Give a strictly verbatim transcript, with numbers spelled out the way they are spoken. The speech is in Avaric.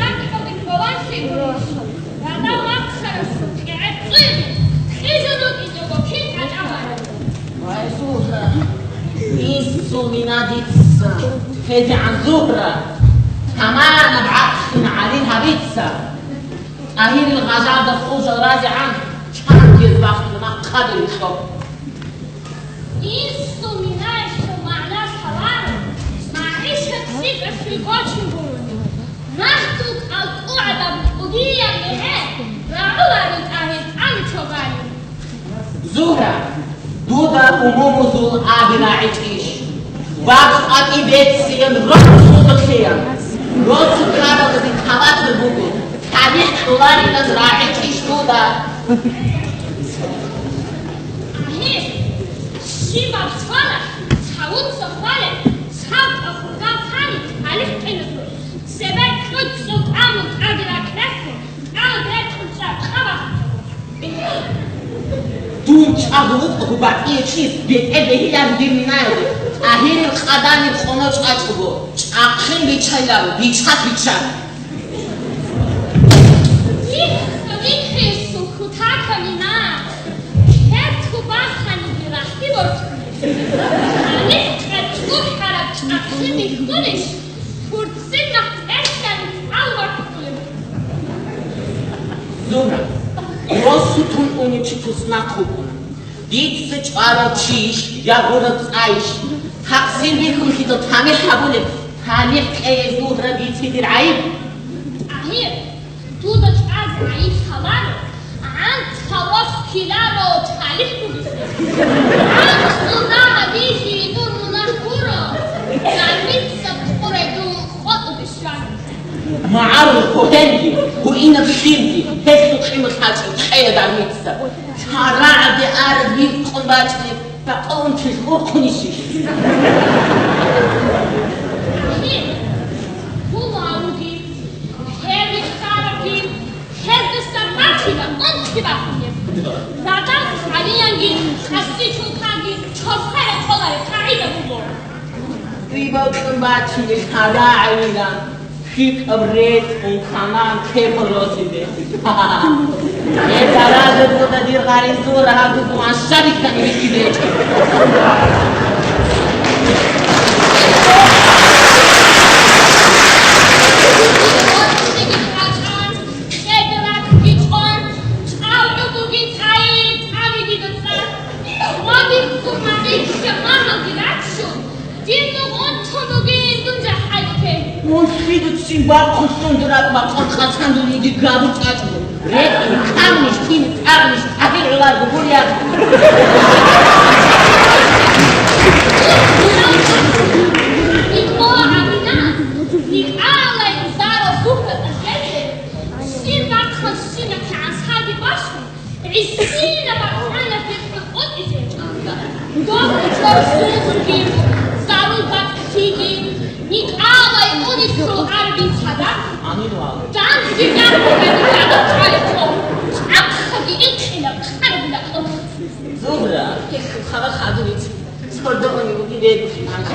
Ракьалде кколанлъи гурищ, радал вахъарасул кьегӀер цӀуйги, кьижун рукӀинчӀого кин гӀачӀаларев? Вай, Зугьра, инсул мина дица, хӀедигӀан Зугьра, таманаб гӀакълу гӀалим гьабица. ТӀагьирил гъажалда хъужал разигӀан, чанги бахъуна хъаби гьоркьоб. Инсул минаялъул магӀна лъаларо, магӀишат лъикӀалъул гочун гурони, рагьтул кӀалтӀугӀадаб кӀудияб мегӀер рагӀуларин тӀагьир тӀамичӀого гӀалим. Зугьра, дуда умумузул аби рагӀичӀищ? Бакъ къватӀи бецциян росу лъеян. Росу ккаралдазе таватир буго. ТалихӀ кьоларилан рагӀичӀищ дуда? Гьес, щибаб цола, цавуца хвалеб, цавкъа хургал тани, талихӀ кьелазул, цебе кьучӀ цӀутӀамун тӀаде ракьрехун, тӀад рекъун чӀа-, чӀа бахъун. Дун чӀаго вукӀаго батӀияв чияс бетӀер бегьиларо дир минаялде, тӀагьирил къаданиб къоно чӀвачӀого, чӀахъин биччайиларо, биччат биччат. Вихъ-, вихъе, сухутака мина, хӀерту бахъаниги рахӀи бортулеб. Гьалихъа чӀухӀараб чӀахъи бихьулищ, хурцин нахъ тӀерхьани цӀалвархъулеб. Зугьра, росу тун унев чи туснахъ вукӀуна. Дица чӀварав чийищ, я гъураб цӀайищ, такъсир бихьулъидал тамихӀ гьабулеб, тамихӀ кьей, Зугьра, дица дир гӀайиб. ТӀагьир, дуда чӀвазе гӀайиб лъаларо, гӀанцӀ рос ккеларо талихӀ бугеб. ГӀанцӀ дуда гьабизе дур мунагь гуро, дармица кьурай дун къотӀубе щван. МагӀарул хьухӀелги, гьуинаб лъимги, гьелъул къимат гьачӀеб кьея дармица. ЧарагӀаде араб вилкъун бачӀине бакъулун чилъ урхъунищищ? Гьула руги, гьев вихьарабги, гьездаса бачила унти бахъунеб. Радал гӀалиянги, къаси чулканги чорхъа рекъолареб къагӀида буго. Рибалкьун бачине лъала гӀайилан. ЛъикӀаб рецӀун хъанан кепал росизе. Гьеб даража дуда дир гъаризул рагьаб дугъан щадихъани вихьизе гьечӀо. Дир нугъун тун бугин дун жахӀалкке. Мун лъидуцин бахъун сундураб бакъун къацан дун иги габу чӀачӀго. РетӀун, камниш, кин, тӀагъниш, тӀагъир гӀоларго гур ягъ. Икъо гьабина, икъалай узарал сухра тӀашезе, щиб бахъун щиб кигӀан саги башун, ГӀисина бакӀана гьеб къотӀизе. Дов чорсулги, зарул бакӀлъиги, никъалай унисул арбин цадахъ, данги гӀахӀугани гӀадаталихъо, чӀахъаги инкъила къарбила къотӀ. Зугьра, гьеб хабар хадурица. Цо догӀун вугин регулъи гьанже.